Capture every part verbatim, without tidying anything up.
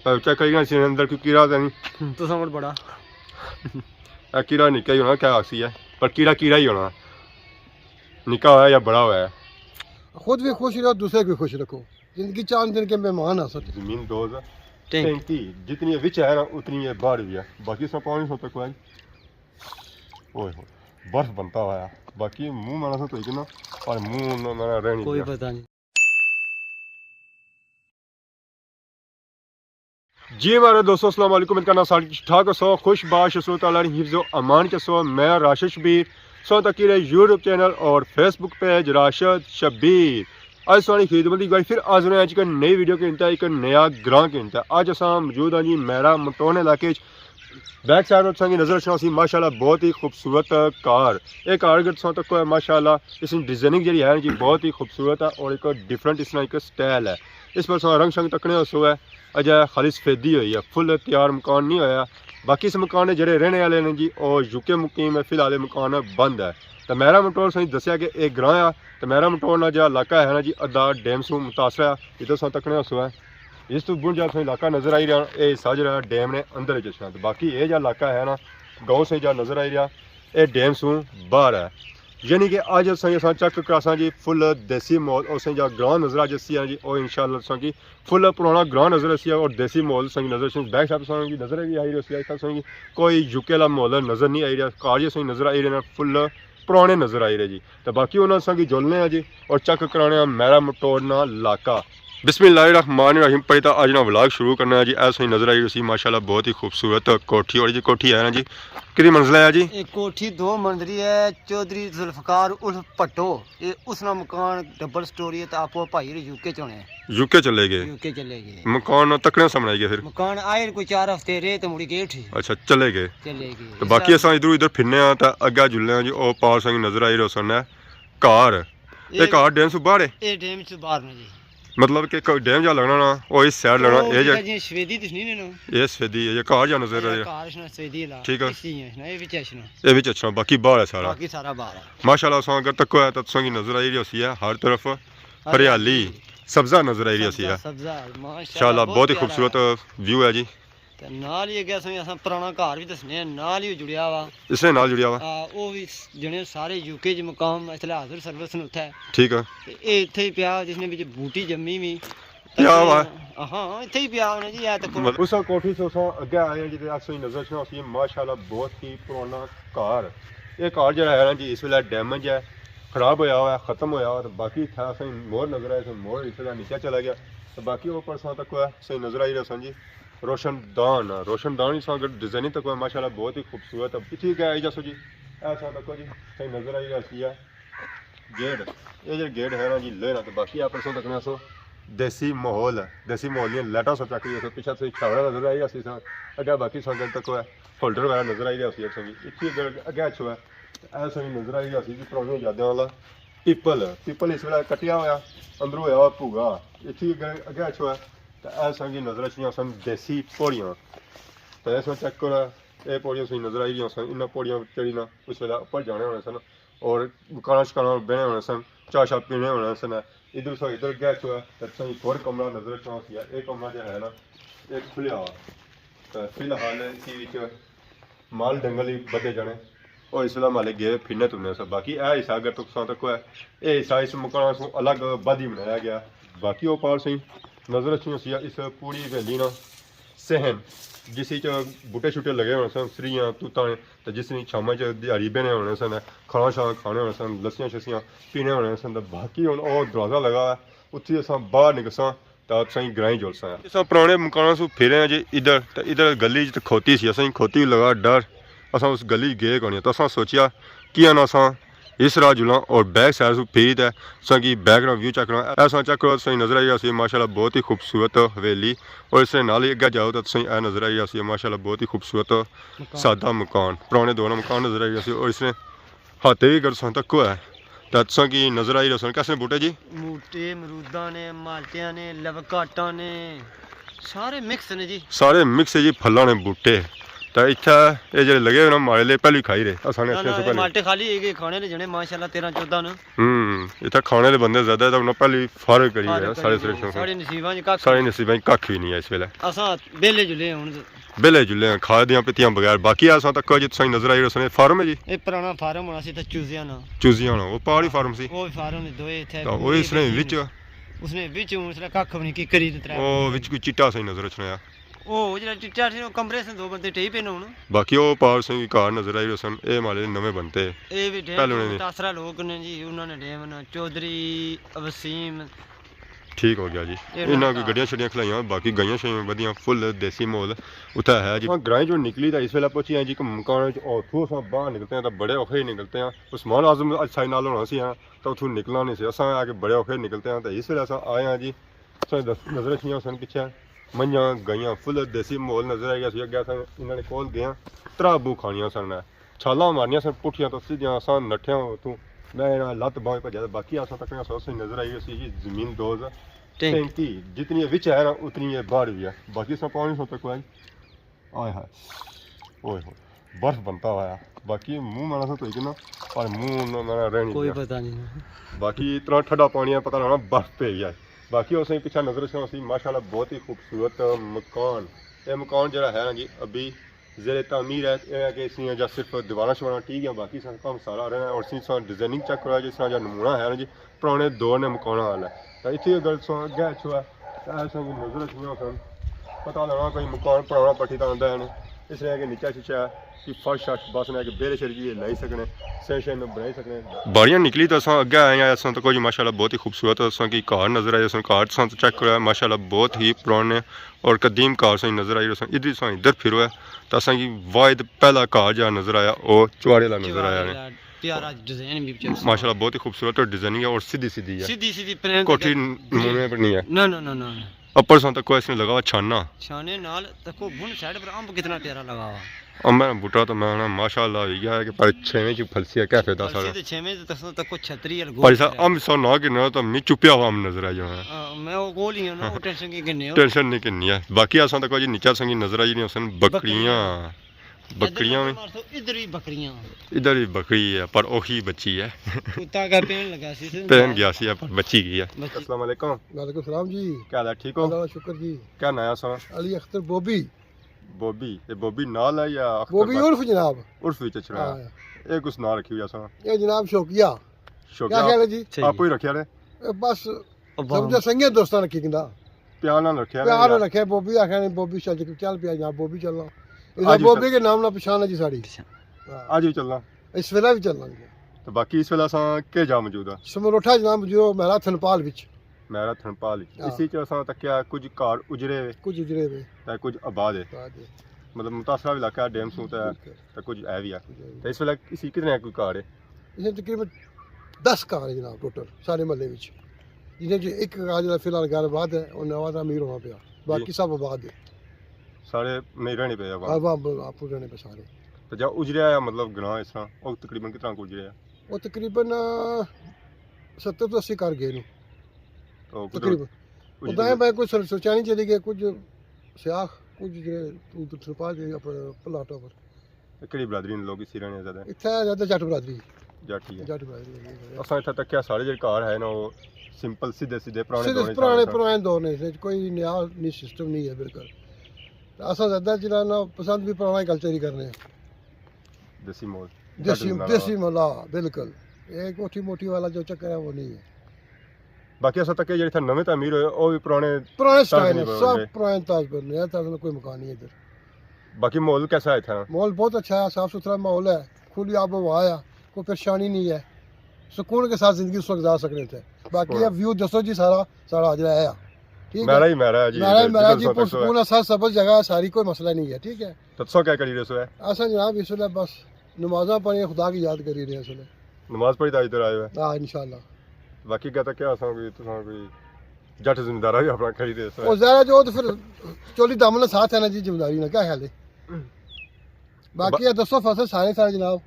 چیک کری سی اندر کوئی کیڑا تے نہیں۔ تساں مڑ بڑا۔ اے کیڑا نکا ہی ہونا، کیا آخسی ہے، پر کیڑا کیڑا ہی ہونا، نکا ہویا یا بڑا ہویا ہے۔ خود بھی خوش رہو، دوسرے کو بھی خوش رکھو۔ زندگی چاند دن کے مہمان آ سکتے۔ زمین دوز ہے۔ ٹینک۔ ٹینکی جتنی ہے وچ ہے نا، اتنی ہے باہر بھی ہے۔ باقی سب پانی سو تک ہے۔ اوئے ہوئے، برف بنتا ہوا ہے۔ باقی منہ میرا سا تو اتنا، پر منہ میرا رہ نہیں کوئی گیا۔ پتہ نہیں۔ جی مہاڑے دوستو، السلام علیکم۔ امید کرنا سارے ٹھیک ٹھاک ہسو، خوش باش ہسو، تعالیٰ نے حفظ و امان چ ہسو۔ میں راشد شبیر، سو تکی رہے یوٹیوب چینل اور فیس بک پیج راشد شبیر۔ اج ساری خدمت دی گل پھر حاضر ہیں اج ایک نئی ویڈیو کے انتہا، ایک نیا گراں کے انتہا۔ اج اساں موجود ہیں جی میرا مٹون علاقے چ۔ بیک سائیڈ تساں کی نظر اچھنا سی ماشاءاللہ بہت ہی خوبصورت کار۔ ایک کار اگر تساں تکو ہے ماشاءاللہ، اس کی ڈیزائننگ جڑی ہے جی بہت ہی خوبصورت ہے اور ایک ڈفرنٹ اس طرح ایک سٹائل ہے۔ اس پر تساں رنگ شنگ تکنے ہو سو ہے۔ اجے خالی سفیدی ہوئی ہے، فل تیار مکان نہیں ہویا۔ باقی اس مکان نے جڑے رہنے والے نے جی، او یو کے مقیم ہے، فی الحال یہ مکان بند ہے۔ تے میرا مٹور سائیں دسیا کہ ایک گراں آ، تے میرا مٹور نا جڑا علاقہ ہے نا جی، ادھا ڈیم سوں متاثر ہے۔ ادھر ساں تکنے ہو سو ہے۔ اس تو بن جا سائیں علاقہ نظر آئی رہا، اے حصہ جڑا ڈیم نے اندر وچ اچھنا۔ تے باقی اے جا علاقہ ہے نا، گاؤں سے جا نظر آئی رہا، اے ڈیم سوں باہر ہے۔ یعنی کہ اج اساں، اساں چیک کراساں جی فل دیسی ماحول، اساں جا گراں نظر آ جسی ہے جی، او انشاءاللہ تساں کی فل پرانا گراں نظر اسی اور دیسی ماحول سنگ نظر اسی۔ بیک سائیڈ سنگ کی نظر بھی آئی رہی سی، ایسا سنگ کوئی یو کے والا ماحول نظر نہیں آئی رہا، کار یہ سنگ نظر آئی رہے نا، فل پرانے نظر آئی رہے جی۔ تو باقی انہاں سنگ کی جلنے ہیں جی اور چیک کرانے ہیں میرا مٹور نا علاقہ۔ بسم اللہ الرحمن الرحیم۔ پہلے تو اج نا ولاگ شروع کرنا ہے جی۔ ایسا ہی نظر آئی رہی سی ماشاءاللہ بہت ہی خوبصورت کوٹھی، اور جی کوٹھی ہے نا جی، کتنی منزلہ ہے جی؟ ایک کوٹھی دو منزلی ہے، چودھری ذوالفقار عرف پٹو۔ اے اس نا مکان ڈبل سٹوری ہے، تے آپو بھائی یو کے چ ہونے۔ یو کے چلے گئے؟ یو کے چلے گئے۔ مکان تکڑے سامنے آئی گئے پھر؟ مکان آئے کوئی چار ہفتے رہے تے مڑی گئے اٹھی۔ اچھا، چلے گئے۔ چلے گئے۔ تے باقی اساں ادھروں ادھر پھرنے آں تے اگے جلنے آں جی، او پار سنگ نظر آئی رہے سن گھر۔ اے اے گھر ڈیم سوں باہر ہے؟ اے ڈیم سوں باہر نے جی۔ مطلب کہ کوئی ڈیم جا لگنا نا، او اس سائیڈ لگنا، او اے جا جیڑا جی سفیدی دسنی نے نا۔ اے سفیدی، اے جا گھر جا نظر اے آئی۔ گھر اس نا سفیدی والا۔ ٹھیک ہے۔ اس چ ہی ہے نا، اے وچ اچھنا۔ اے وچ اچھنا، باقی باہر ہے سارا۔ باقی سارا باہر ہے۔ ماشاءاللہ، اساں اگر تکو ہے تاں تساں کی نظر آئی رہی ہوسی ہے ہر طرف ہریالی، سبزہ نظر آئی رہی ہوسی ہے۔ سبزہ، سبزہ، ماشاءاللہ، ماشاءاللہ، بہت بہت ہی پیارا خوبصورت ہے۔ ویو ہے جی۔ تے نال ہی اگے اساں، اساں پرانا گھر وی دسنے آں، نال ہی جڑیا وا۔ اس نے نال جڑیا وا۔ آ، او وی س-، جنے سارے یو کے چ مقام اس لے حاضر سروس نے اتھے۔ ٹھیک ہے۔ تے اے اتھے ہی پیا جس نے وچ بوٹی جمی وی۔ پیا وا۔ ہاں، اتھے ہی پیا ہونا جی، اے تکو۔ مطلب اس کوٹھی سے اساں اگے آئے ہیں جی، تے اساں نظر اچھنا ہوسی ماشاءاللہ بہت ہی پرانا گھر۔ اے گھر جڑا ہے نا جی، اس ویلے ڈیمیج ہے، خراب ہویا ہوا ہے، ختم ہویا ہوا، تے باقی اتھے اساں مور نظر آئے، سن مور اس ویلے نیچے چلا گیا، تے باقی اوپر ساں تک ہے، صحیح نظر آئی رہا سن جی۔ روشن دان، روشن دان اس وقت ڈیزائننگ تکو ہے ماشاءاللہ بہت ہی خوبصورت ہے۔ پچھے کیا آئی جاسو جی، ایسا تکو جی، صحیح نظر آئی رہا سی ہے۔ گیٹ، یہ جو گیٹ ہے نا جی، لے نا تو باقی آپ اساں تکنے سو دیسی ماحول ہے، دیسی ماحول دیاں لائٹاں سو چیک کریے سو، پیچھے سے چھاوڑا نظر آئی رہا سی سو، اگے باقی سو اگے تکو ہے، ہولڈر وغیرہ نظر آئی رہا سی سو جی۔ اتھی اگر اگے اچھو ہے، تو ایسا ہی نظر آئی رہا سی جی، پرانی یاداں والا پیپل، پیپل اس ویلے کٹیا ہویا، اندروں ہویا ہوا بھوگا۔ اتھی اگر اگے اچھو ہے، تو ایسا کی نظر اچھنیاں سن دیسی پوڑیاں۔ تو ایسا چیک کرو، اے پوڑیاں سن نظر آئی رہیاں سن، انہاں پوڑیاں چڑھی نا اس ویلے اوپر جانے ہونے سن۔ اور مکانا شکانا بہنے ہونے سن، چاہ شاہ پینے ہونے سن۔ ادھر سو ادھر گئے چھو ہے، تے تساں ایک اور کمرہ نظر اچھنا سی۔ اے کمرہ جو ہے نا، ایک کھلیا ہوا۔ تے فی الحال اسی وچ مال ڈنگر ہی بدھے جانے۔ اور اس ویلے مالے گئے پھرنے ترنے سا۔ باقی اے حصہ اگر تساں تکو ہے، اے حصہ اس مکان سوں الگ بدھ ہی بنایا گیا۔ باقی او پار سیں نظر اچھنی سی اس پوری حویلی نا۔ صحن، جس وچ بوٹے شوٹے لگے ہونے سن، سریاں، توتاں نے، تے جس وچ شاماں چ دیہاڑی بہنے ہونے سن، کھانا شانا کھانے ہونے سن، لسیاں شسیاں پینے ہونے سن، تے باقی ہن او دروازہ لگا ہے، اتھی اساں باہر نکلساں تے اساں گرائیں جلساں۔ اساں پرانے مکاناں سوں پھرے ہیں جی ادھر، تے ادھر گلی چ تے کھوتی سی، اساں کھوتی لگا ڈر، اساں اس گلی چ گئے کونی، تے اساں سوچیا کیاں نہ اساں اس راہ جلاں اور بیک سائیڈ سوں پھری تے تساں کی بیک گراؤنڈ ویو چیک کراں۔ ایسا چیک کرو، تساں نظر آئی رہا سی ماشاءاللہ بہت ہی خوبصورت حویلی، اور اس نے نال ہی اگے جاؤ تو تساں اے نظر آئی رہا سی ماشاءاللہ بہت ہی خوبصورت مکان۔ سادہ مکان، پرانے دور نا مکان نظر آئی رہا سی۔ اور اس نے ہاتھے بھی اگر تساں تکو ہے تو تساں کی نظر آئی رہا سن کیسے بوٹے جی؟ بوٹے امروداں نے، مالٹیاں نے، لوکاٹاں نے، سارے مکس نے جی۔ سارے مکس ہے جی، پھلاں نے بوٹے۔ تے اتھے اے جیہڑے لگے ہوئے نا مالٹے، پہلے کھائی رہے، اساں نے نہ، نہ، اے پہلے۔ مالٹے خالی ہے کہ کھانے نے جنے ماشاءاللہ تیرہ چودہ نے۔ ہوں، اتھے کھانے دے بندے زیادہ، تے انہاں پہلے فارغ کری فارغ رہے، کری سارے رہے۔ سلیکشن۔ ساڑے نصیباں چ ککھ ساڑے نصیباں چ ککھ وی نہیں ہے اس ویلے۔ اساں بیلے جلے ہن۔ بیلے جلے ہیں، کھا دیاں پتیاں بغیر۔ باقی اساں تک جو تساں نظر آئی رہے سن، فارم ہے جی؟ اے پرانا فارم ہونا سی تے چوزیاں نا۔ چوزیاں نا، وہ پہاڑی فارم سی؟ وہ فارم نے دوئے تھے۔ تے وہ اس نے وچ؟ اس نے وچ ہن اس نے ککھ وی نہیں کی کری تے ترے او وچ کوئی چٹا سا ہی نظر اچھنا آ۔ او جیہڑا چٹا سی، او کمرے سے دو بندے ٹہی پے نے ہن۔ باقی او پار سنگی گھر نظر آئی رہے سن، اے مالے نویں بنتے۔ اے وی ڈیم پہلے انہاں نے متاثرہ لوگ نے جی، انہاں نے ڈیم نا چودھری وسیم۔ ٹھیک ہو گیا جی۔ اے انہاں کی نقطہ۔ گڈیاں شڈیاں کھلائیاں، باقی گئیاں شئیاں ودیاں، فل دیسی ماحول اتھا ہے جی۔ ہاں، گرائیں جو نکلی تاں اس ویلے پہنچی ہیں جی، مکان وچ، او اتھوں اساں باہر نکلتے ہیں تاں بڑے اوکھے ہی نکلتے ہیں۔ عثمان اعظم اج ساڑے نال ہونا سی ہاں، تاں اتھوں نکلنا نہیں سی، اساں آ کے بڑے اوکھے نکلتے ہیں۔ تاں اس ویلے اساں آئے ہیں جی، تساں نظر اچھیاں سن پچھے منجھاں، گائیاں، فل دیسی ماحول نظر آئی گیا سی۔ اگے اساں انہاں نے کول گئے آں، ترا بو کھانیاں سن، چھالاں مارنیاں سن پٹھیاں تاں سیدھیاں اساں نٹھے آں اتھوں۔ میں انہاں لت باہیں بھجا تے باقی اساں تکنے سو سی نظر آئی گئی سی جی زمین دوز ٹینک۔ ٹینکی، جتنی اے وچ ہے نا اتنی اے باہر وی ہے۔ باقی اساں پانی سو تک آئی۔ آئے ہائے۔ اوئے ہوئے۔ برف بنتا ہوا ہے۔ باقی منہ ماڑا سا دھوئی کنا، پر منہ انہاں نا رہنی کوئی دیا۔ پتہ نہیں۔ باقی اتنا ٹھڈا پانی ہے، پتہ لگنا برف پہ گیا ہے۔ باقی اسیں پچھا نظر اچھنا سی، ماشاءاللہ بہت ہی خوبصورت مکان۔ اے مکان جڑا ہے نا جی، ابھی زیر تعمیر ہے۔ اے ہے کہ اس نے جا صرف دیواراں شواراں ٹھیک ہیں، باقی سارا کام سارا رہنا ہے۔ اور اس نے ڈیزائننگ چیک کرو، جس طرح جا نمونہ ہے نا جی، پرانے دور نے مکاناں والا ہے۔ تاں اتھے اگر تساں اگے اچھو ہے، تاں اساں کی نظر اچھنیاں سن۔ پتہ لگنا کوئی مکان پرانا پٹی تاں آندا ہے نا۔ اس لیے کہ نیچا شیچا ہے کہ فرش شرش بس نے کہ بیل شیل جی لائی سکنے، سین شین بنائی سکنے۔ باریاں نکلی تاں اساں اگے آئے ہیں، اساں تاں کچھ ماشاءاللہ بہت ہی خوبصورت اساں کی گھر نظر آئے، اساں گھر تساں چیک کرو، ماشاءاللہ بہت ہی پرانے اور قدیم گھر ساں نظر آئی رہے سن۔ ادھر تساں ادھر پھرو ہے تاں اساں کی واحد پہلا گھر جا نظر آیا، او چوارے والا نظر آیا نے۔ پیارا ڈیزائن بھی پچھے۔ ماشاءاللہ بہت ہی خوبصورت اور ڈیزائننگ ہے اور سیدھی سیدھی ہے۔ سیدھی سیدھی پلین کوٹھی نمونے پر نہیں ہے۔ نہ، نہ، نہ، نہ۔ اوپر ساں تک اس نے لگا ہوا چھانا۔ چھانے نال تکو بن سائیڈ پر امب کتنا پیارا لگا ہوا۔ امب نا بوٹا تو میں نا ماشاءاللہ ہوئی گیا ہے کہ پر چھویں چ پھلسی ہے، کیا فائدہ سارا۔ پھلسی تے چھویں تے تساں تکو چھتری ہے، گول بھائی صاحب، ہے۔ امب سو نہ گننا تو می چپیا ہوا امب نظر آ جانا ہے۔ ہاں، میں وہ گول ہی ہوں نا، وہ ٹینشن کی گننے ہو۔ ٹینشن نہیں گننی ہے۔ باقی اساں تک جی نیچا سنگی نظر آئی نہیں سن بکریاں۔ بکریاں۔ ادھر وی۔ مار سو، ادھر وی بکریاں۔ ادھر وی بکری ہے، پر اوہی بچی ہے۔ کتا کا پین لگا سی، اس نے پین گیا سی، پر بچی گئی ہے۔ بچی۔ السلام علیکم۔ وعلیکم السلام جی۔ کیا حال ہے، ٹھیک ہو؟ اللہ کا شکر جی۔ کیا ناں ہے سنا؟ علی اختر بوبی۔ بوبی، اے بوبی نال ہے یا اختر بوبی بس؟ عرف جناب۔ عرف وچ اچھنا ہے۔ ہاں۔ اے کس ناں رکھی ہوئی ہے سنا؟ اے جناب شوقیہ۔ شوقیہ کیا خیال ہے جی؟ آپ ہی رکھیا نے؟ اے بس او بابا۔ سمجھو سنگے دوستاں رکھی کندا۔ پیار نال رکھیا پیار نے نال یار۔ رکھیا، بوبی آکھیا نے، بوبی چل، چل پیا جناب، بوبی چلنا۔ اس اج وی بوبی چل۔ کے نام نال پچھان ہے جی ساڑی۔ پچھان۔ ہاں۔ اج وی چلنا۔ اس ویلے وی چلنا جی۔ تو باقی اس ویلے اساں کے جا موجود ہاں؟ سمروٹھا جناب موجود ہاں، مہرا تھنپال وچ۔ مہرا تھنپال وچ۔ ہاں۔ اسی چ اساں تکیا کچھ گھر اجڑے ہوئے۔ کچھ اجڑے ہوئے۔ تے کچھ آباد ہے۔ آباد ہے۔ مطلب متاثرہ علاقہ ہے ڈیم سوں تے، بالکل۔ تے کچھ ہے وی ہے۔ کچھ ہے وی۔ تے اس ویلے اسی کتنے کوئی گھر ہے؟ اس میں تقریباً دس گھر ہیں جناب ٹوٹل سارے محلے وچ، جنہیں جو ایک گھر جو فی الحال غیر آباد ہے، اور نواں امیر ہونا پیا، باقی جی۔ سب آباد ہے۔ سارے نہیں رہنے پے عوام؟ عوام آپ رہنے پے سارے۔ تو جا اجڑیا ہے مطلب گناہ اس طرح، وہ تقریباً کتنا کو اجڑیا ہے؟ وہ تقریباً، آ، ستر تو اسی گھر گئے نے۔ تو کچھ تقریباً۔ اجڑے ادائیں میں کوئی سر-، سوچا نہیں چلی گیا، کچھ سیاہ، کچھ جو ادھر چھپا کے اپنے پلاٹوں پر۔ کیڑی برادری نے لوگ اسی رہنے زیادہ؟ اتھے زیادہ جٹ برادری۔ جٹ ہی ہے۔ جٹ برادری ہے۔ اساں اتھے تکیا سارے جڑے گھر ہے نا، وہ سمپل، سیدھے سیدھے پرانے سیدھے دور نے پرانے، سارے۔ پرانے دور نے، اس وچ کوئی نیا نہیں، سسٹم نہیں ہے بالکل۔ تے اساں زیادہ جڑا نا پسند بھی پرانا کلچر ہی کرنے ہیں۔ دیسی ماحول۔ دیسی، جٹ زندہ دیسی رہا۔ ماحول، ہاں، بالکل۔ یہ کوٹھی موٹھی والا جو چکر ہے، وہ نہیں ہے۔ باقی اساں تکے جیہڑے اتھے نویں تعمیر ہوئے، او وی پرانے پرانے طرز سٹائل نے، نہیں بنے سب ہوئے۔ پرانے طرز پر نے، طرز میں کوئی مکان نہیں ہے ادھر۔ باقی ماحول کیسا ہے اتھا؟ ماحول بہت اچھا ہے، صاف ستھرا ماحول ہے، کھلی آب و ہوا ہے، کوئی پریشانی نہیں ہے، سکون کے ساتھ زندگی اس وقت گزار سکنے تھے۔ باقی سکون۔ یہ ویو دسو جی سارا، سارا حاضر ہے۔ ٹھیک ہے؟ میرا ہی میرا ہے جی، میرا ہی ادھر میرا جی، جدھر پرسکون ہے، سر سبز جگہ ہے ساری، کوئی مسئلہ نہیں ہے، ٹھیک ہے؟ تو تساں کیا کری رہے سو ہے؟ اساں جناب اس ویلے بس نمازاں پڑھیاں، خدا کی یاد کری رہے ہیں اس ویلے۔ نماز پڑھی تے ادھر آئے ہو؟ ہاں، انشاءاللہ۔ باقی کہتا کیا اساں کوئی، تساں کوئی جٹ زمیندارا بھی اپنا کھڑی دے سو۔ او ظاہر ہے جو تو پھر چولی دامن ساتھ ہے نا جی زمینداری نا، کیا خیال ہے؟ باقی با- یہ دسو فصل سارے سارے جناب۔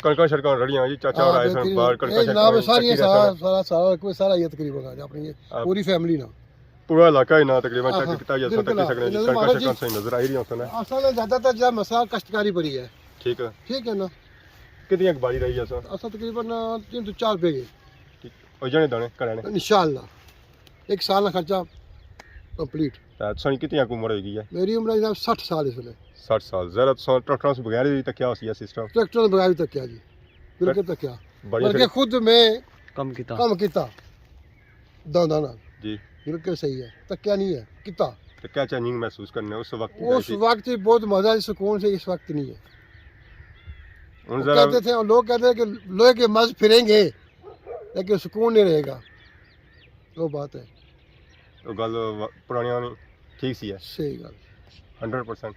کنکاں شڑکاں رڑیاں جی، چاچا ہاں، اور آئے سن بہترین۔ باہر کنکاں اے جناب شڑکاں ساریاں چکی رہے سارا، سن۔ سارا، سارا، کوئی سارا یہ تقریباً آ جا اپنی یہ ہاں۔ پوری فیملی نا۔ پورا علاقہ ہی نا تقریباً چیک کیتا جا سکتا، بالکل، تقریباً کنکاں سنگی نظر آئی رہی ہوسن۔ اصل زیادہ تر جا مسئلہ کشتکاری بڑی ہے۔ ٹھیک ہے۔ ٹھیک ہے نا؟ کتنی اک باری رہی ہے سر؟ اصل تقریباً تین تو چار بیگھے۔ ٹھیک۔ اور جانے دانے کرانے؟ انشاءاللہ۔ ایک سال نا خرچہ کمپلیٹ۔ تے تساں نی کتنی اک عمر ہوئی گئی ہے؟ میری عمر ہے جناب سٹھ سال اس ویلے۔ سٹھ سال۔ ذرا تساں ٹریکٹراں سے بغیر ہی تکیا ہوسی ہے سسٹم؟ ٹریکٹراں سے بغیر ہی تکیا جی۔ بالکل تکیا۔ بلکہ خود میں کم کیتا۔ کم کیتا۔ دانداں نال۔ جی۔ بالکل صحیح ہے۔ تکیا نہیں ہے۔ کیتا۔ تو کیا چینجنگ محسوس کرنے اس وقت؟ اس وقت ہی بہت مزہ ہے، سکون سے اس وقت نہیں ہے۔ ہن وہ ذرا کہتے تھے، لوگ کہتے ہیں کہ لوہے کے مز پھریں گے، لیکن سکون نہیں رہے گا۔ وہ بات ہے۔ وہ گل و-، پرانیاں نی ٹھیک سی ہے۔ صحیح گل۔ ہنڈریڈ پرسینٹ۔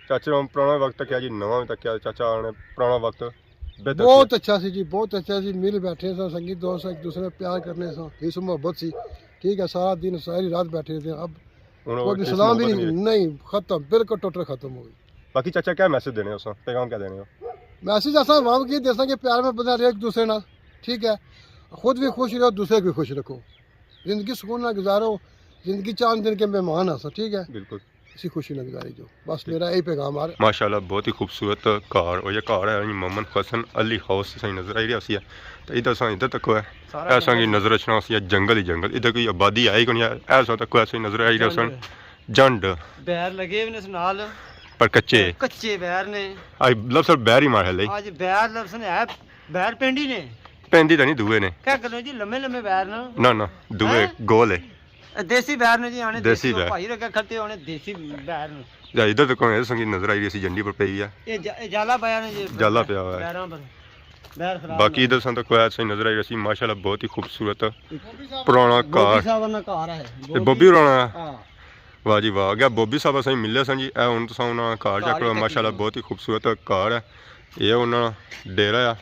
چاچا، ہن پرانا وقت تکیا جی، نواں وی تکیا، چاچا نے پرانا وقت بہتر سی۔ بہت اچھا سی جی، بہت اچھا سی۔ مل بیٹھے ساں، سنگی دوست ایک دوسرے نال پیار کرنے ساں، حس محبت سی۔ ٹھیک ہے، سارا دن، ساری رات بیٹھے رہتے ہیں۔ اب ہن کوئی سلام بھی نہیں، نہیں، ختم، بالکل ٹوٹل ختم ہو گئی۔ باقی چاچا کیا میسج دینے ہو ساں؟ پیغام کیا دینے ہو؟ میسج اساں عوام کی دیساں کہ پیار میں بندہ رہے ایک دوسرے نال، ٹھیک ہے؟ خود بھی خوش رہو، دوسرے کو بھی خوش رکھو۔ زندگی سکون نال گزارو، زندگی چاند دن کے مہمان آساں، ٹھیک ہے؟ بالکل۔ اسی خوشی نال گزاری جو۔ بس میرا یہی پیغام آ رہا۔ ماشاءاللہ، بہت ہی خوبصورت گھر، اور یہ گھر ہے محمد حسن علی ہاؤس، سائیں نظر آئی رہا سی۔ تو ادھر ساں ادھر تک ہے، ایسا کی نظر اچھنا سی جنگل ہی جنگل، ادھر کوئی آبادی آئی کونی، ایسا تک ایسا ہی نظر آئی رہا سن۔ جنڈ۔ بیر لگے ہوئے نے اس نال۔ پر کچے۔ کچے بیر نے۔ آج لفظ بیر ہی مارے لئی۔ آج بیر لفظ نے ہے، بیر پینڈی نے۔ پیندی تاں نہیں دوئے نے۔ کیا کرو جی، لمے لمے بیر نے۔ نہ، نہ، دوئے ہیں؟ گول ہے۔ اے دیسی بیر نے جی، آنے دیسی دیسی بیر۔ بھائی رکھے کھتے ہونے دیسی بیر نے۔ یا ادھر تک ہونے سنگی نظر آئی رہی سی، جنڈی پر پئی ہے۔ یہ جا-، یہ جالا پایا نے جی۔ جالا پیا ہوا ہے۔ بیراں پر۔ بیر خراب باقی نہ۔ ادھر سن تک کوئی ایسا ہی نظر آئی رہی سی، ماشاءاللہ بہت ہی خوبصورت پرانا گوبی گھر۔ صاحب نا گھر ہے۔ یہ بوبی ہوراں نا؟ ہاں۔ واہ جی واہ، اگے بوبی صاحب اساں ملے سن جی، اے ہن تساں انہاں نا گھر چیک کرو، ماشاءاللہ بہت ہی خوبصورت گھر ہے۔ یہ انہاں نا ڈیرہ ہے،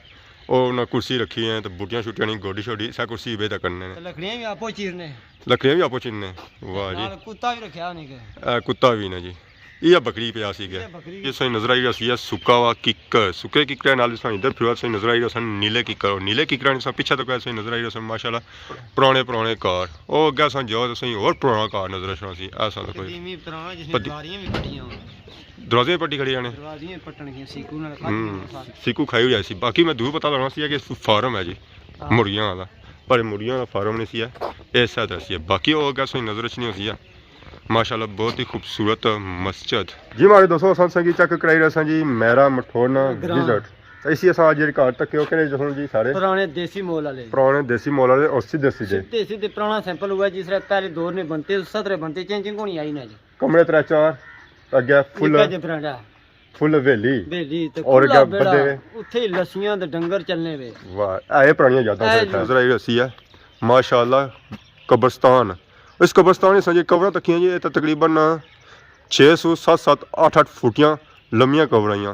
او انہاں کرسی رکھی ہے تے بوٹیاں شوٹیاں نہیں، گوڈی شوڈی اسے کرسی بے تک کرنے نے۔ تے لکڑیاں بھی آپو چیرنے۔ لکڑیاں بھی آپو چیرنے، واہ جی۔ نال کتا بھی رکھیا نہیں کہ۔ اے کتا بھی نا جی، یہ بکری پیا سی گے۔ یہ بکری۔ یہ سائیں نظر آئی رہا سی سکا ہوا ککر، سکے ککرے نال سائیں ادھر پھروا سائیں نظر آئی رہا سن نیلے ککر، اور نیلے ککرے نے سائیں پچھے تک سائیں نظر آئی رہا سن ماشاءاللہ۔ پرانے پرانے کار، او اگے اساں جاؤ تے اساں ہور پرانا کار نظر اچھنا سی، ایسا تاں کوئی۔ قدیمی پرانا جس نے قدی-، دیواریاں بھی پٹیاں ہوئیاں۔ دروازے پٹی کھڑی نے۔ دروازے پٹن گئے، سیکو نال کھڑی ہوں، سیکو کھائی ہوئی سی۔ باقی میں دور پتہ لگنا سی کہ فارم ہے جی، ہاں۔ مرغیاں والا۔ پر مرغیاں والا فارم نہیں سی ہے، ایسا تاں سی ہے۔ باقی او اگے اساں نظر اچھنی ہوسی ہے۔ ماشاءاللہ بہت ہی خوبصورت مسجد۔ جی ماڑے دوستو، اساں تساں کی چیک کرائی رہے ساں جی میرا مٹھونا گراں۔ وزٹ۔ اسی اساں اج جیڑے گھر تکے او کہڑے جسن جی سارے؟ پرانے دیسی مول والے۔ پرانے دیسی مول والے اور سیدھے سیدھے۔ سیدھے سیدھے پرانا سیمپل ہوا جس طرح پہلے دور نے بنتے، اس طرح بنتے، چینجنگ ہونی آئی نہ جی۔ کمرے ترے چار، اگے فل، نکا جے برانڈا۔ فل حویلی۔ حویلی تے اور کھلا اگے بیڑا، بدے۔ اتھے ہی لسیاں تے ڈنگر چلنے وے۔ واہ، اے پرانیاں یاداں اے سن۔ جی۔ نظر آئی رہی سی ہے۔ ماشاءاللہ، قبرستان۔ اس قبرستان نے سنجے قبراں تکیاں جی، اے تاں تقریباً چھ سو ست ست اٹھ اٹھ فٹیاں لمیاں قبراں ہیاں۔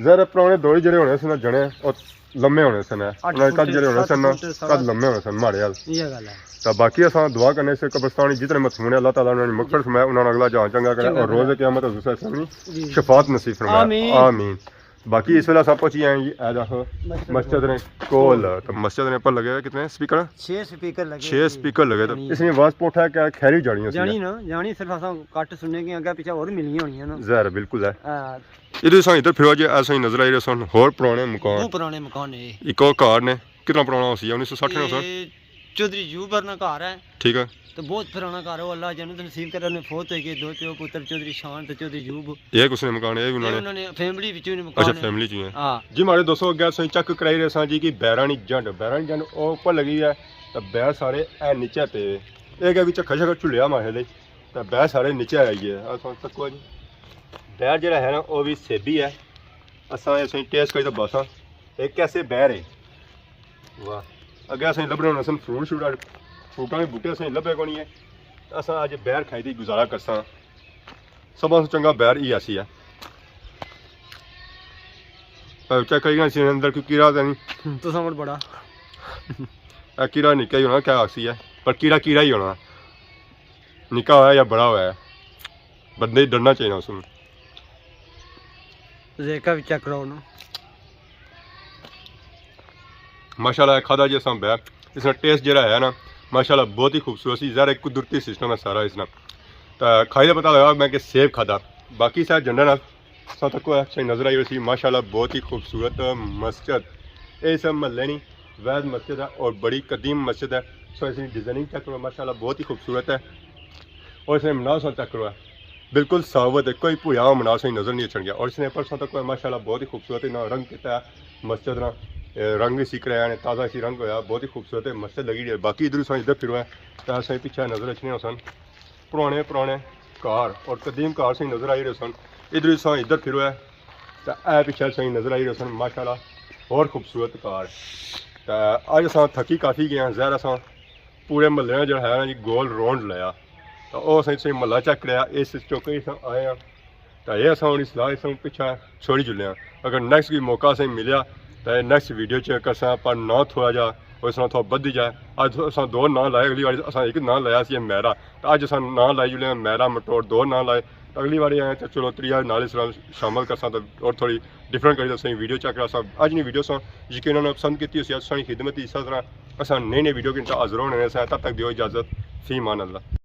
ظاہر ہے پرانے دور جڑے ہونے سن جنے، او لمے ہونے سن۔ اٹھ انہاں نے قد فٹ، جڑے ہونے ست سن نا، فٹ، سوا قد لمے ہونے سن ماڑے حال۔ یہ گل ہے۔ تاں باقی اساں دعا کرنے سے قبرستان جتنے مدفون ہیں، اللہ تعالیٰ انہاں نے مغفرت فرمائے، انہاں نا اگلا جان چنگا کرے، چنگا اور روز کرے۔ قیامت حضور صلی اللہ علیہ وسلم شفاعت نصیب فرمائے۔ آمین۔ آمین۔ باقی اس ویلے اساں پہنچی آئے جی، اے دیکھو، مسجد۔ مسجد نے کول، تو مسجد نے پر لگے ہوئے کتنے سپیکر؟ چھ سپیکر لگے چھ ہوئے۔ سپیکر لگے، تو یعنی اس نے آواز پوٹھا کیا خیری جانی ہوسی جانی ہے۔ نا، جانی صرف اساں کٹ سننے کے اگے پیچھے اور ملنی ہونی ہے نا۔ ظاہر ہے، بالکل ہے۔ ہاں۔ ادھر ساں ادھر پھرو جی، ایسا ہی نظر آئی رہے سن، ہور پرانے مکان۔ بہت پرانے مکان ہے۔ ایک اور گھر نے، کتنا پرانا ہوسی ہے؟ انیس سو سٹھ نے ہوسی۔ یہ چوہدری یوب نا گھر ہے۔ ٹھیک ہے۔ تو بہت پرانا گھر ہے، وہ اللہ جنت نصیب کرے، انہیں فوت ہوئی گئے، دو پیو پتر چوہدری شان تے چوہدری یوب۔ یہ کس نے مکان ہے؟ انہوں نے، انہوں نے فیملی وچوں نے مکان اچھا، ہے۔ فیملی چوں ہے۔ ہاں۔ جی، ماڑے دوستو، اگے اساں چیک کرائی رہے ساں جی کہ بیراں نی جنڈ، بیراں نی جنڈ او اوپر لگی ہے، تے بیر سارے اے نیچے پے ہوئے۔ اے کہ وچ کھشا کر جھلیا ماڑے لئی، تے بیر سارے نیچے آئی گئے۔ اساں تکو جی۔ بیر جڑا ہے نا، او وی سیبی ہے۔ اساں اساں ٹیسٹ کری تے باساں۔ اے کیسے بیر ہے؟ واہ۔ اگے اساں لبھنے ہونے سن فروٹ شروٹ، فروٹاں دے بوٹے اساں لبھے کونی ہے۔ اساں اج بیر کھائی تے گزارا کرساں۔ سب سے چنگا بیر ای ایسی ہے۔ پر چیک کری سی اندر کوئی کیڑا تے نہیں۔ تساں مڑ بڑا۔ اے کیڑا نکا ہی ہونا، کیا آکسی ہے؟ پر کیڑا کیڑا ہی ہونا۔ نکا ہویا یا بڑا ہویا ہے۔ بندے ڈرنا چاہیے اس نوں۔ ذائقہ بھی چیک کراؤ نا۔ ماشاءاللہ، کھادا جی اساں بیر، اس نا ٹیسٹ جیڑا ہے نا، ماشاءاللہ بہت ہی خوبصورت سی، ظاہر ہے قدرتی سسٹم ہے سارا اس نا۔ تے کھائی دا پتہ لگا میں کہ سیب کھادا۔ باقی سارا جنڈا نال ساں تک کوئی اچھا نظر آئی رہی سی، ماشاءاللہ بہت ہی خوبصورت مسجد۔ اے سب محلے نی وحد مسجد ہے اور بڑی قدیم مسجد ہے۔ سو اس نی ڈیزائننگ چیک کرو، ماشاءاللہ بہت ہی خوبصورت ہے۔ اور اس نے مناظر چیک کرو ہے، بالکل ثابت ہے، کوئی پویا ہوا مناظر نظر نہیں اچھن گیا۔ اور اس نے پرسوں تک کوئی ماشاءاللہ بہت ہی خوبصورت انہاں رنگ کیتا ہے مسجد نا، اے، رنگ اسی کریا نے، تازہ اسی رنگ ہویا، بہت ہی خوبصورت مسجد لگی رہی ہے۔ باقی ادھر ساں ادھر پھرو ہے، تے ساں پیچھے نظر اچھنے ہو سن پرانے پرانے گھر اور قدیم گھر ساں نظر آئی رہے سن۔ ادھر ساں ادھر پھرو ہے، تے اے پیچھے ساں نظر آئی رہے سن، ماشاءاللہ اور خوبصورت گھر۔ تے اج اساں تھکی کافی گئے ہیں، ظاہر اساں پورے محلے نا جڑا ہے نا جی گول راؤنڈ لایا۔ تے او اساں اتھے محلہ چیک کریا، اس چوکے اساں آئے ہاں۔ تے اے اساں ہن اس لا اساں پچھا چھوڑی جلے ہاں۔ اگر نیکسٹ کوئی موقع اساں ملیا تے نیکسٹ ویڈیو چ کرساں پر نہ تھوڑا جا، او اساں تھوڑا بدھی جائے۔ اج اساں دو ناں لائے، اگلی واری اساں ایک ناں لایا سی میرا۔ تے اج اساں ناں لائی جلے ہاں میرا مٹور، دو ناں لائے۔ تے اگلی واری آئے تے چلو تریا نال اس نال شامل کرساں تے اور تھوڑی ڈفرنٹ کری تساں ویڈیو چیک کراساں۔ اج نی ویڈیو ساں یقیناً پسند کیتی ہوسی، اساں نی خدمت اس طرح اساں نئی نئی ویڈیو کے حاضر ہونے سے، تب تک دیو اجازت، فی امان اللہ۔